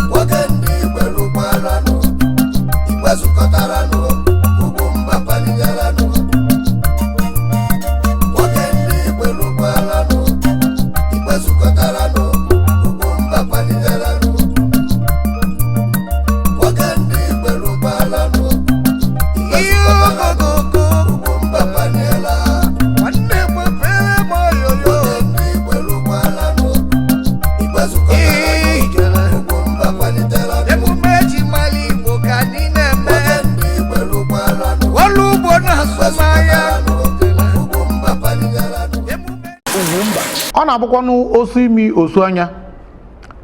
Nwoke ndị Igwe lụkwaranụ, Igwe zukọtaranụ, Ugwumba paligaranụ. Nwoke ndị Igwe lụkwaranụ, Igwe zukọtaranụ, Ugwumba paligaranụ. Nwoke ndị Igwe lụkwaranụ, Igwe zukọtaranụ, Ugwumba paliela. Nwanne mepere m oyoyo. Nwoke ndị Igwe lụkwaranụ, Igwe zukọtaranụ, Ijele. Ugwumba paliteranụ. Emume eji mara Igbo ka anyị na-eme. Nwoke ndị Igwe lụkwaranụ, Ọrụ ugbo na azụmahịa. Ugwumba paligaranụ. Emume Ọ na-abụkwanụ osu imi osu anya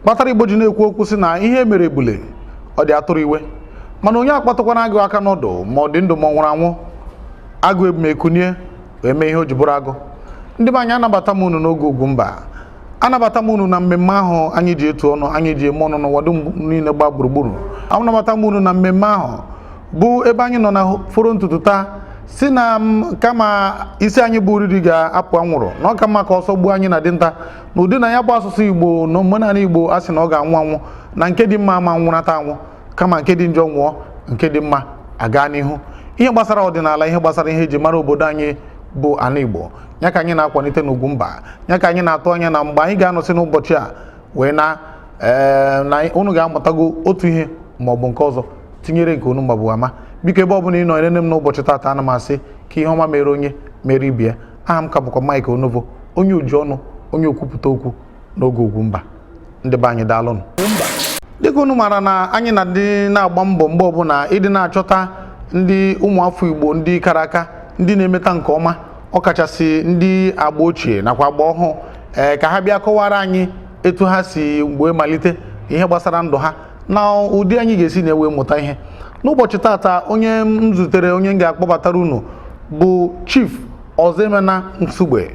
kpatara Igbo ji na-ekwu okwu sị na ihe mere ebule ọ dị atụrụ iwe, mana onye akpatụkwana agụ aka n'ọdụ, ma ọ dị ndụ ma ọ nwụrụ anwụ, agụ ebumekunie wee mee ihe o ji bụrụ agụ. Ndị be anyị, anabata m unu n'oge Ugwumba, anabata m unu na mmemme ahụ anyị ji etu ọnụ, anyị ji eme ọnụ n'ụwa dum niile gbaa gburugburu. Anabata m unu na mmemme ahụ bụ ebe anyị nọ na foro ntutu taa, si na m kama isi anyị bụ uriri ga-apụ anwụrụ, na ọ ka mma ka ọsọ gbuo anyị na dinta na ụdị na ya bụ asụsụ Igbo na omenala Igbo. A sị na ọ ga-anwụ anwụ na nke dị mma ama nwụnata anwụ, kama nke dị njọ nwụọ, nke dị mma aga n'ihu. Ihe gbasara ọdịnala, ihe gbasara ihe eji mara obodo anyị bụ ala Igbo, ya ka anyị na-akwalite n'Ugwumba, ya ka anyị na-atụ anya na mgbe anyị ga-anọsị n'ụbọchị a wee na ee na unu ga-amụtago otu ihe ma ọ bụ nke ọzọ tinyere nke unu maọbụ ama. Biko, ebe ọ bụla ị nọ enene m n'ụbọchị taata, ana m asị ka ihe ọma mere onye mere ibe ya. Aha m ka bụkwa Mike Onovo, onye uju ọnụ, onye okwupụta okwu n'oge Ugwumba. Ndị be anyị, daalụnụ. Dịka unu maara na anyị na ndị na-agba mbọ mgbe ọbụla ịdị na-achọta ndị ụmụafọ Igbo, ndị kara aka, ndị na-emeta nke ọma, ọkachasị ndị agba ochie nakwa agba ọhụụ, ee, ka ha bịa kọwara anyị etu ha si wee malite ihe gbasara ndụ ha na ụdị anyị ga-esi na-ewe mụta ihe. N'ụbọchị tata, onye m zutere, onye m ga-akpọbatara unu bụ Chief Ọzọemena Nsugbe,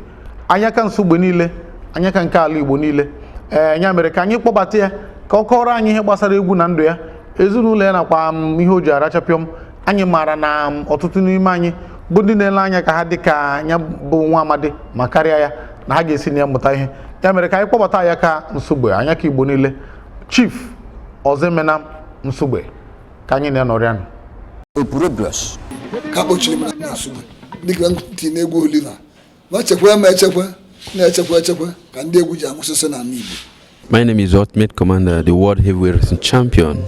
anyaka Nsugbe niile, anyaka nke ala Igbo niile. Ee, ya mere ka anyị kpọbata ya ka ọ kọrọ anyị ihe gbasara egwu na ndụ ya, ezinụlọ ya, nakwa ihe o ji arachapịọm. Anyị maara na ọtụtụ n'ime anyị bụ ndị na-ele anya ka ha dị ka ya bụ nwa amadi ma karịa ya, na ha ga-esi na ya mụta ihe. Ya mere ka anyị kpọbata ya ka Nsugbe, anya ka Igbo niile, Chief Ọzọemena Nsugbe, ka anyị na-anọrịanụ. Opurobios. Ka kpochiri m na Nsugbe dịka ntị n'egwu Oliver ma chekwa ma echekwa na-echekwa echekwa ka ndị egwu ji anwụsịsị n'ala Igbo. My name is Ultimate Commander, the World Heavyweight Wrestling Champion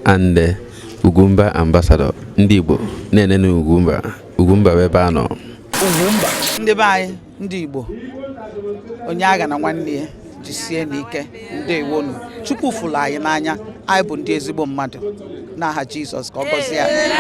and the Ugwumba Ambassador. Ndị Igbo na-enene Ugwumba, Ugwumba bụ ebe a nọ. Ndị be anyị, ndị Igbo, onye agha na nwanne ya, jisie n'ike. Ndewonu. Chukwu fụrụ anyị n'anya. Anyị bụ ndị ezigbo mmadụ. N'aha Jizọs, ka ọ gọzie anyị.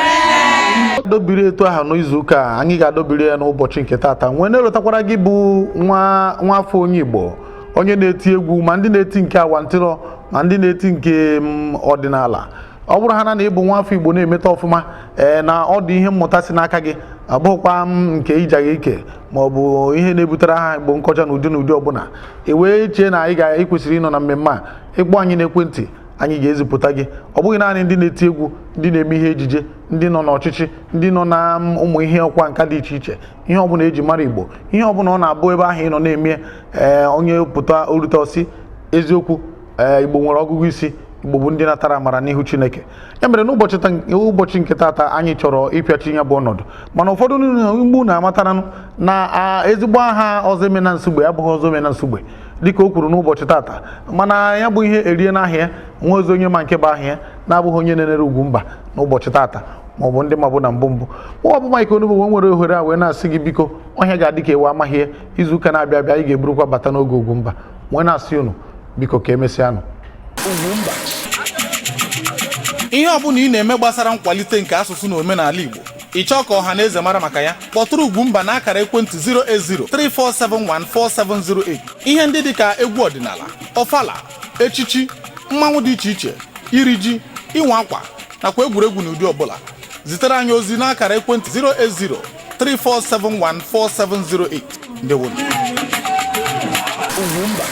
Dobiri etu ahụ n'izuụka a, anyị ga-adobiri ya n'ụbọchị nke taata, nwee na-elotakwara gị bụ nwa nwafọ onye Igbo, onye na-eti egwu, ma ndị na-eti nke awantịrọ, ma ndị na-eti nke ọdịnala. Ọ bụrụ ha na ịbụ nwafọ Igbo na-emeta ọfụma, ee, na ọ dị ihe mmụta si n'aka gị, ọ bụghịkwa m nke ịjaghị ike ma ọ bụ ihe na-ebutere ha Igbo nkọcha n'ụdị n'ụdị ọbụla, e wee chee na anyị ga ị kwesịrị ịnọ na mmemme a. Ịkpọ anyị n'ekwentị, anyị ga-ezipụta gị. Ọ bụghị naanị ndị na-eti egwu, ndị na-eme ihe ejije, ndị nọ n'ọchịchị, ndị nọ na ụmụ ihe ọkwa nka dị iche iche, ihe ọbụla eji mara Igbo, ihe ọbụla ọ na-abụ ebe ahụ ị nọ na-eme, ee, onye pụta orute ọsị eziokwu, ee, Igbo nwere ọgụgụ isi, Igbo bụ ndị natara amara n'ihu Chineke. Ya mere n'ụbọchị ụbọchị nke taata, anyị chọrọ ịpịachi ya bụ ọnọdụ, mana ụfọdụ mgbu na-amataranụ na ezigbo aha Ọzọemena Nsugbe abụghị Ọzọemena Nsugbe dịka o kwuru n'ụbọchị tata, mana ya bụ ihe erie n'ahịa nwa ozi onye ma nke bụ ahịa na-abụghị onye na-enere Ugwumba n'ụbọchị tata, ma ọ bụ ndị mabụ na mbụ mbụ. Mụ bụ Mike Onugbu wee nwere ohere a wee na-asị gị, biko, ọhịa ga-adị ka ewe amaghị ya. Izu ụka na-abịa abịa, anyị ga-eburukwa bata n'oge Ugwumba, wee na-asị unu, biko, ka emesịanụ. Ihe ọbụla ị na-eme gbasara nkwalite nke asụsụ na omenala Igbo, ị chọọ ka ọha na eze mara maka ya, kpọtụrụ Ugwumba na akara ekwentị 08034714708. Ihe ndị dịka egwu ọdịnala, ọfala, echichi, mmanwụ dị iche iche, iri ji, ịnwa akwa, nakwa egwuregwu n'ụdị ọbụla, zitere anyị ozi n'akara ekwentị 08034714708. Ndewonu. Ugwumba.